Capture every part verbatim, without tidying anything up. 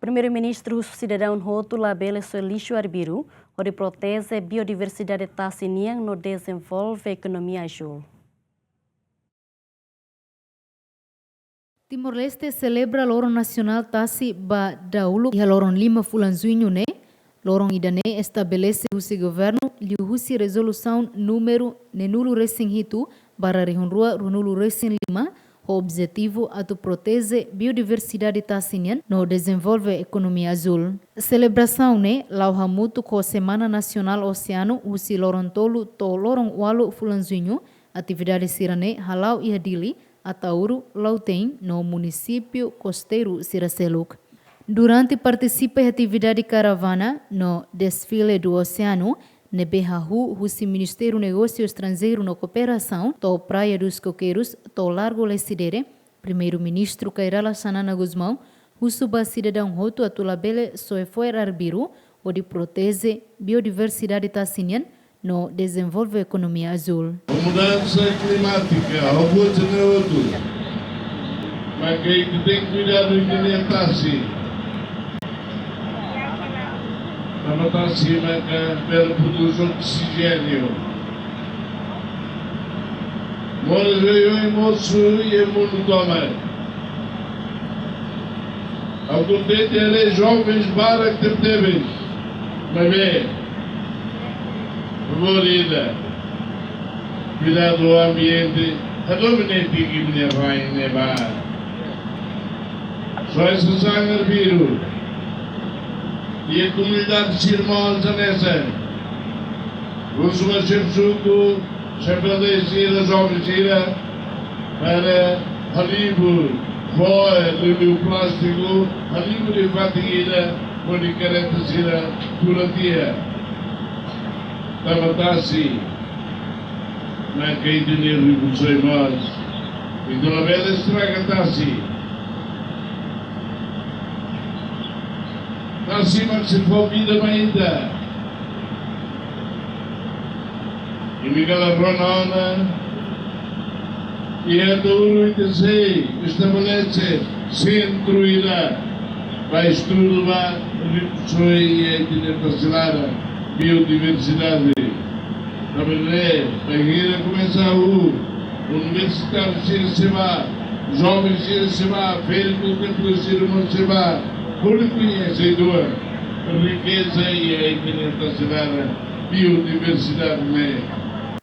Primeiru-Ministru husu sidadaun hotu labele soe lixu arbiru, hodi proteje biodiversidade tasi nian no dezenvolve ekonomia azúl. Timor-Leste selebra loron nasionál tasi ba dahuluk iha loron lima fulan Juñu ne'e. Loron ida-ne'e estabelese husi governu liuhusi rezolusaun númeru neenulu resin hitu barra rihun rua ruanulu resin lima, ho objetivu atu proteje biodiversidade tasi nian no dezenvolve ekonomia azúl. Selebrasaun ne'e la'o hamutuk ho Semana Nasionál Oseanu husi loron tolu to'o loron ualu fulan Juñu. Atividade sira-ne'e hala'o iha Dili, Ataúru, Lautein no munisípiu kosteiru sira seluk. Durante partisipa iha atividade karavana no desfile do oceano, ne'ebé hahú husi Ministériu Negósiu Estranjeiru no Kooperasaun to'o Praia dos Coqueiros to'o Largo Lecidere, Primeiru-Ministru Kay Rala Xanana Gusmão husu ba sidadaun hotu atu labele soe fo'er arbiru, hodi proteje biodiversidade tasi nian no dezenvolve ekonomia azúl. Mudansa klimátika, robot ne'e hotu. Maka ita tenke kuidadu ita-nia tasi. Tanba tasi maka bele produz oksijéniu. Moris oioin mosu iha mundu tomak. Ha'u kontente haree jovens barak tebetebes. Maibé, favór ida, kuidadu ho ambiente, hadomi netik imi-nia rain ne'ebá. Soe sasán arbiru. Iha komunidade sira mós hanesan. Husu ba xefe suku, xefe aldeia sira, joven sira, para halibur fo'er, liuliu plástiku, halibur iha fatin ida, hodi karreta sira tula tiha. Tanba tasi, maka ita-nia rikusoin mós. Ita labele estraga tasi. Tasi mak sei fó vida ba ita. Imi kala rona ona, iha Ataúru ita sei estabelese sentru ida ba estudu ba rikusoin iha ita-nia tasi laran, biodiversidade. Tanba ne'e, bainhira komesa hahú, universitáriu sira sei bá, joven sira sei bá, feira do tempo sira mós sei bá, hodi koñese duan rikeza iha ita-nia tasi laran, biodiversidade ne'e.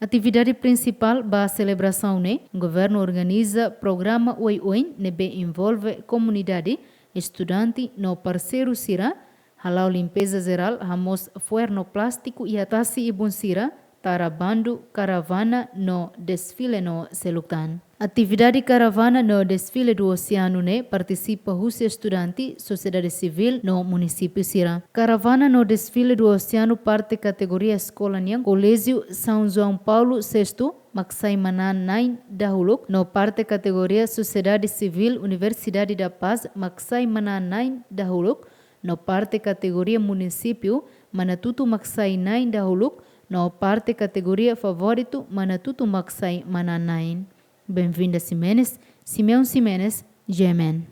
Atividade prinsipál ba selebrasaun ne'e, governu organiza programa oioin ne'ebé envolve komunidade, estudante no parseiru sira, hala'o limpeza jerál, hamoos fo'er no plástiku iha tasi-ibun sira, tara bandu, karavana no desfile no seluk tan. Atividade karavana no desfile do oceano ne'e partisipa husi estudante, sosiedade sivíl no munisípiu sira. Karavana no desfile do oceano parte kategoria eskola nian, Koléjiu São João Paulo sexto, mak sai manán-na'in dahuluk, no parte kategoria sosiedade sivíl, Universidade da Paz, mak sai manán-na'in dahuluk, no parte kategoria munisípiu, Manatuto mak sai na'in dahuluk, no parte kategoria favoritu, Manatuto mak sai manán-na'in. Benvinda Ximenes, Simeão Ximenes, G M N.